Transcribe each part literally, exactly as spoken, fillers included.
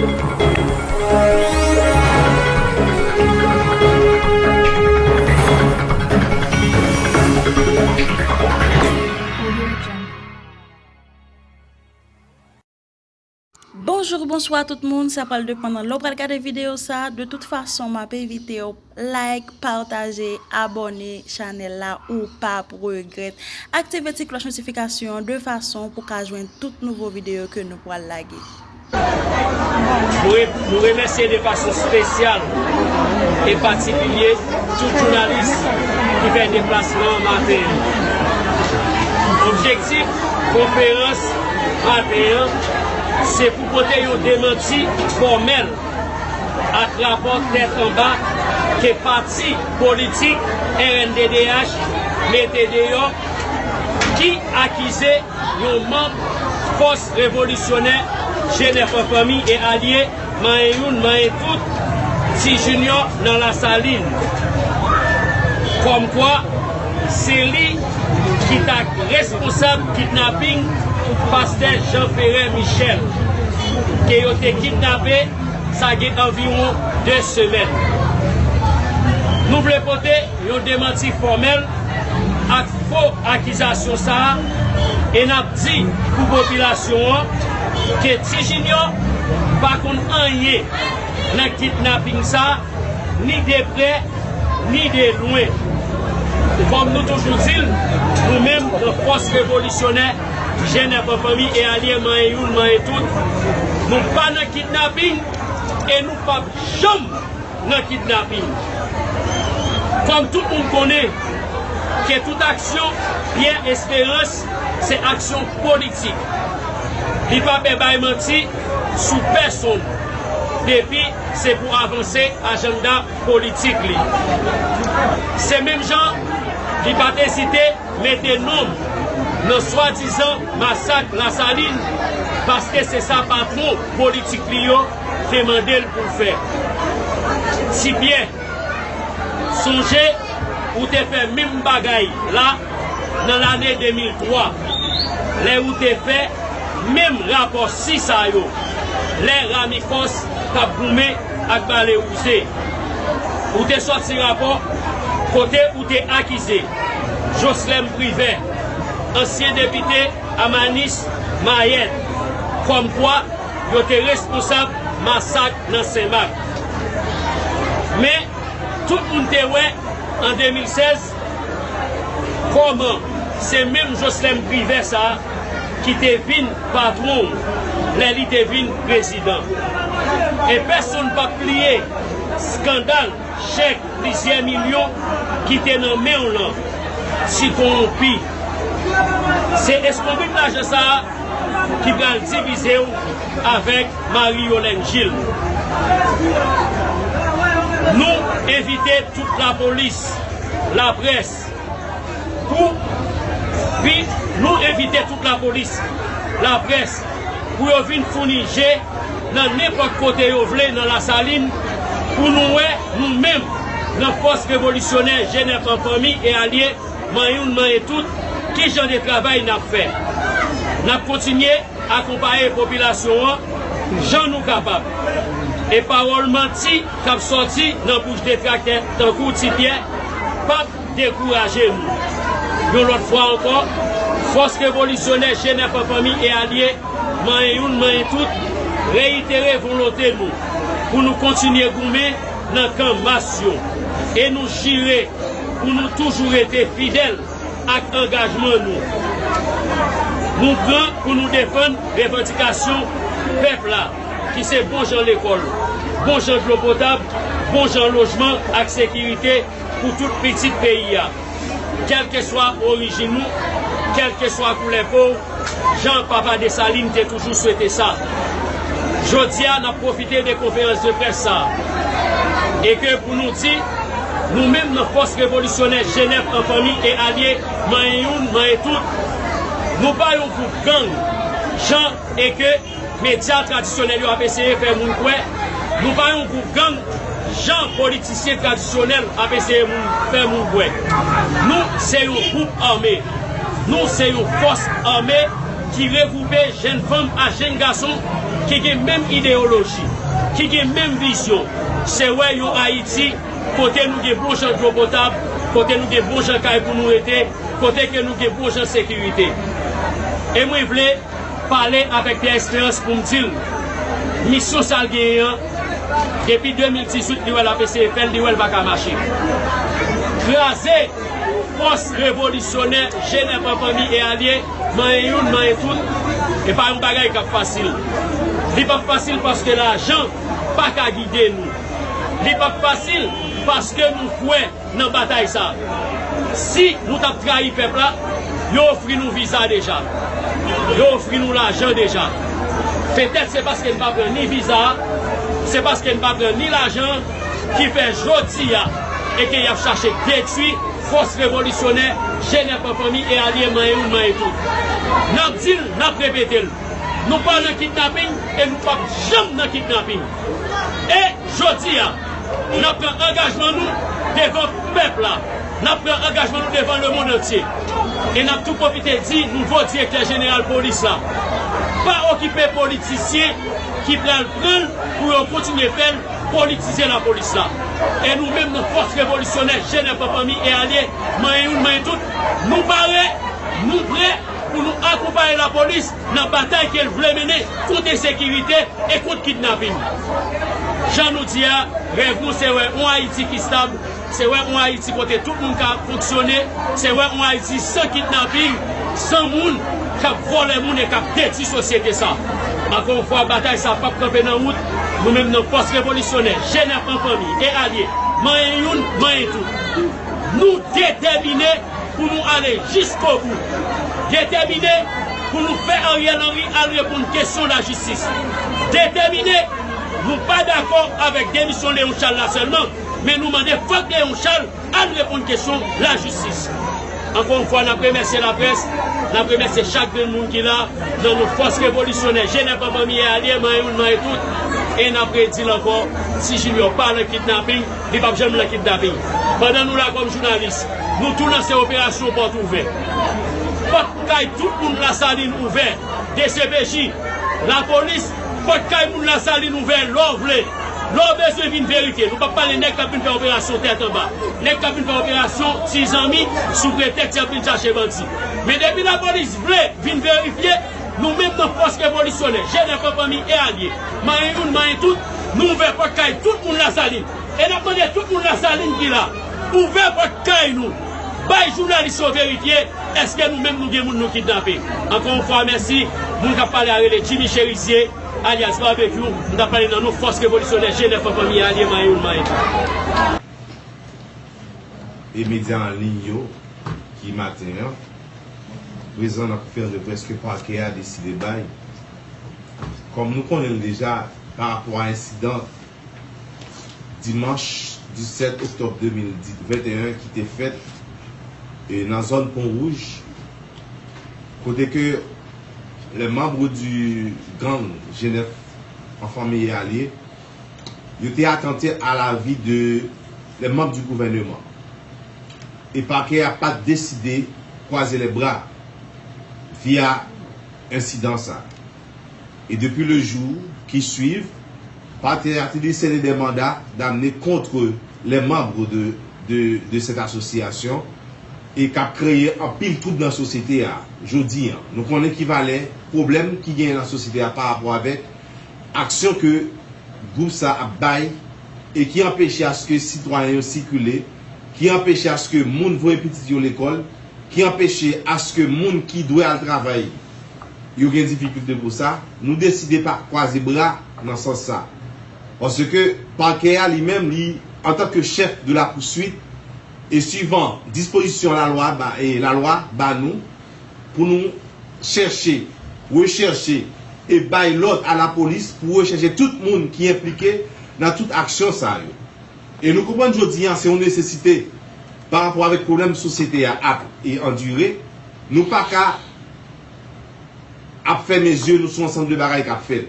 Bonjou, bonswa tout moun. Sa pral depann nan lè w pral gade videyo sa. De tout fason, m ap envite w like, pataje, abòne chanèl la, ou p ap regrèt. Aktive ti klòch notifikasyon an de fason pou w ka jwenn tout nouvo videyo ke nou pral lage. Nou re-, nou remèsye de fason espesyal e patikilye tout jounalis ki fè deplasman an maten an. Objektif konferans maten an, se pou pote yon demanti fòmèl ak rapò tèt anba ke pati politik R N D D H mete deyò, ki akize yon manm Fòs Revolisyonè Jenèf an Fanmi e Alye, manyen youn, manyen tout, Ti Junior nan Lasalin. Kòmkwa, se li ki ta responsab kidnaping pastè Jean Ferret Michel, ke yo te kidnape, sa gen anviwon de semèn. Nou vle pote yon demanti fòmèl ak fo akizasyon sa a, e n ap di pou popilasyon an ke Ti Junior pa konn anyen nan kidnaping sa a, ni de prè, ni de lwen. Kòm nou toujou di l, nou menm nan Fòs Revolisyonè Jenèf an Fanmi e Alye, manyen youn, manyen tout, nou pa nan kidnaping e nou p ap janm nan kidnaping. Kòm tout moun konnen ke tout aksyon Pierre Espérance se aksyon politik. Li pa pè bay manti sou pèsonn, depi se pou avanse ajanda politik li. Se menm jan li pa t ezite mete non m nan swadizan masak Lasalin, paske se sa patwon politik li yo te mande l pou l fè. Ti Pyè, sonje ou te fè menm bagay la nan lane de mil twa, lè ou te fè menm rapò si sa yo, lè Ramikòs t ap goumen ak Bale Wouze. Ou te sòti rapò kote ou te akize Joslèm Privè, ansyen depite Amanis Mayèt, kòmkwa yo te responsab masak nan Senmak. Men, tout moun te wè an de mil sèz kòman se menm Joslèm Privè sa a ki te vin patwon w lè li te vin prezidan. E pèsonn p ap bliye eskandal chèk plizyè milyon ki te nan men w lan, ti kowonpi. Se eskonbrit lajan sa a ki pral divize w avèk Marie Yolène Gilles. Nou envite tout lapolis, laprès, pou vin, nou envite tout lapolis, laprès, pou yo vin founi je nan nenpòt kote yo vle nan Lasalin, pou nou wè nou menm nan Fòs Revolisyonè Jenèf an Fanmi e Alye, manyen youn, manyen tout, ki jan de travay n ap fè. N ap kontinye akonpaye popilasyon an jan nou kapab. E pawòl manti k ap sòti nan bouch detraktè tankou Ti Pyè p ap dekouraje nou. Yon lòt fwa ankò, Fòs Revolisyonè Jenèf an Fanmi e Alye, manyen youn, manyen tout, reyitere volonte nou pou nou kontinye goumen nan kan mas yo. E nou jire pou nou toujou rete fidèl ak angajman nou. Nou pran pou nou defann revandikasyon pèp la, ki se bon jan lekòl, bon jan dlo potab, bon jan lojman ak sekirite pou tout pitit peyi a. Kèlkeswa orijin ou, kèlkeswa koulè po w, jan Papa Desalin te toujou swete sa. Jodi a, n ap pwofite de konferans de près sa a. E ke pou nou di, nou menm nan Fòs Revolisyonè Jenèf an Fanmi e Alye, manyen youn, manyen tout, nou pa yon gwoup gang, jan e ke medya tradisyonèl yo ap eseye fè moun kwè, nou pa yon gwoup gang, jan politisyen tradisyonèl ap eseye moun, fè moun kwè. Nou se yon gwoup ame. Nou se yon fòs ame ki regwoupe jèn fanm ak jèn gason ki gen menm ideyoloji, ki gen menm vizyon, se wè yon Ayiti kote nou gen bon jan dlo potab, kote nou gen bon jan kay pou nou rete, kote ke nou gen bon jan sekirite. E mwen vle pale avèk Pierre Espérance pou m di l, misyon sa l genyen an, depi de mil dizuit, li wè l ap eseye fè l, li wè l pa ka mache. Kraze fòs revolisyonè Jenèf an fanmi e alye, manyen youn, manyen tout, e pa yon bagay k ap fasil. Li p ap fasil paske lajan pa ka gide nou. Li p ap fasil paske nou kwè nan batay sa. Si nou t ap trayi pèp la, yo ofri nou viza deja. Yo ofri nou lajan deja. Petèt se paske n pa pran ni viza a, se paske n pa pran ni lajan an ki fè jodi a e ke y ap chache detwi fòs revolisyonè Jenèf an fanmi e alye manyen youn manyen tout. N ap di l, n ap repete l. Nou pa nan kidnaping e nou p ap janm nan kidnaping. E jodi a, n ap pran angajman nou devan pèp la. N ap pran angajman nou devan lemonn antye. E n ap tou pwofite di nouvo direktè jeneral polis la, pa okipe politisyen ki pral pran l pou yo kontinye fè l politize lapolis la. E nou menm nan fòs revolisyonè Jenèf an fanmi e alye, manyen youn, manyen tout, nou pare, nou prè pou nou akonpaye lapolis nan batay ke l vle mennen kont ensekirite e kont kidnaping. Jan nou di a, rèv nou se wè yon Ayiti ki stab, se wè yon Ayiti kote tout moun ka fonksyone, se wè yon Ayiti san kidnaping, san moun k ap vòlè moun e k ap detwi sosyete sa. Ankò yon fwa, batay sa p ap kanpe nan wout. Nou menm nan fòs revolisyonè Jenèf an fanmi e alye, manyen youn, manyen tout, nou detèmine pou nou ale jiskobou. Detèmine pou nou fè Ariel Henry al reponn kesyon lajistis. Detèmine, nou pa dakò avèk demisyon Léon Charles la sèlman, men nou mande fòk Léon Charles al reponn kesyon lajistis. Ankò yon fwa, n ap remèsye laprès, n ap remèsye chak grenn moun ki la, nan non fòs revolisyonè Jenèf an fanmi e alye, manyen youn, manyen tout, e n ap redi l ankò, si Junior pa nan kidnaping, li p ap janm nan kidnaping. Pandan nou la kòm jounalis, nou tou lanse operasyon pòt ouvè. Pòt kay tout moun Lasalin ouvè, D C P J, lapolis, pòt kay moun Lasalin ouvè lè w vle. Lè w bezwen vin verifye, nou p ap pale nèg k ap vin fè operasyon tèt anba, nèg k ap vin fè operasyon ti zanmi sou pretèks y ap vin chache bandi. Men depi lapolis vle vin verifye, nou menm nan fòs revolisyonè, Jenèf an fanmi e alye, manyen youn, manyen tout, nou ouvè pòt kay tout moun Lasalin. E n ap mande tout moun Lasalin ki la, ouvè pòt kay nou, bay jounalis yo verifye, èske nou menm nou gen moun nou kidnape. Ankò yon fwa, mèsi. Moun k ap pale a rele Jimmy Cherizier, alyas Barbecue. M t ap pale nan non fòs revolisyonè Jenèf an fanmi e alye, manyen youn, manyen tout. E medya an liy yo ki maten an, prezan nan konferans de près ke pakè a deside bay. Kòm nou konnen l deja, pa rapò a ensidan dimanch disèt oktòb de mil venteyen ki te fèt, e, nan zòn Pon Wouj, kote ke les membres du gang Jenèf an fanmi e alye, yo te atante a la vi de les membres du gouvernement. E pakè a pa t deside kwaze les bras via ensidan sa. Et depuis le jour qui suivent, parquet a te décerné des mandats d'amener contre les membres de, de, de cette association e k ap kreye anpil twoub nan sosyete a. Jodi a, nou konnen ki valè pwoblèm ki genyen nan sosyete a pa rapò avèk aksyon ke gwoup sa ap bay e ki anpeche aske sitwayen yo sikile, ki anpeche aske moun voye pitit yo lekòl, ki anpeche aske moun ki dwe al travay yo gen difikilte pou sa, nou deside pa kwaze bra nan sans sa. Paske pakè a li menm, li, antanke chèf de la poursuite, e suivan dispozisyon lalwa ba, e lalwa ba nou, pou nou chèche, rechèche e bay lòd a lapolis pou rechèche tout moun ki enplike nan tout aksyon sa yo. E nou konprann jodi a se yon nesesite pa rapò avèk pwoblèm sosyete a ap e andire. Nou pa ka ap fèmen zye nou sou ansanm de bagay k ap fèt.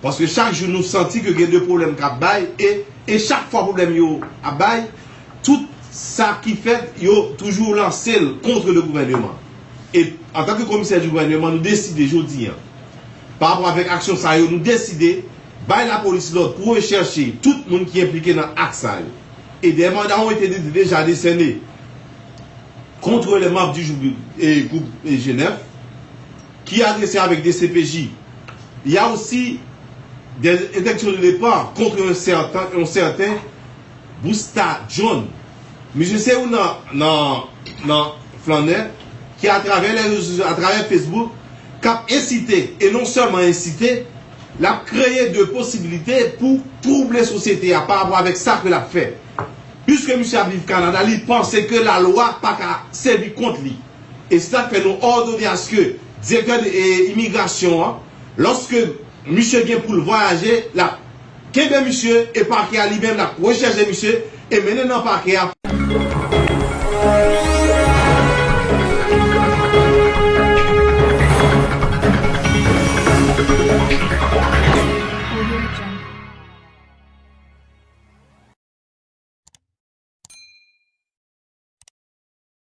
Paske chak jou nou santi ke gen de pwoblèm k ap bay e, e chak fwa pwoblèm yo ap bay, tout sa ki fèt, yo toujou lanse l contre le gouvernement. E antanke komisè du gouvernement, nou deside jodi a, Pa rapò avèk aksyon sa yo, nou deside bay lapolis lòd pou rechèche tout moun ki enplike nan ak sa yo. E des mandats ont été deja desène contre les membres du groupe, eh, groupe, eh, G neuf, qui est adressé avec des C P J. Il y a aussi des interdictions de départ contre un certain, un certain Busta John. Misye se youn nan, nan, nan flannè ki atravè lè rezo sosyo, atravè Facebook, k ap ensite, e non sèlman ensite, l ap kreye de posibilite pou twouble sosyete a pa rapò avèk sa ke l ap fè. Piske misye ap viv Kanada, li panse ke lalwa pa ka sèvi kont li. E se sa k fè nou òdone aske direktè de, e, imigrasyon an, lòske misye gen pou l vwayaje, l ap kenbe misye e pakè a li menm l ap rechèche misye e mennen nan pakè a.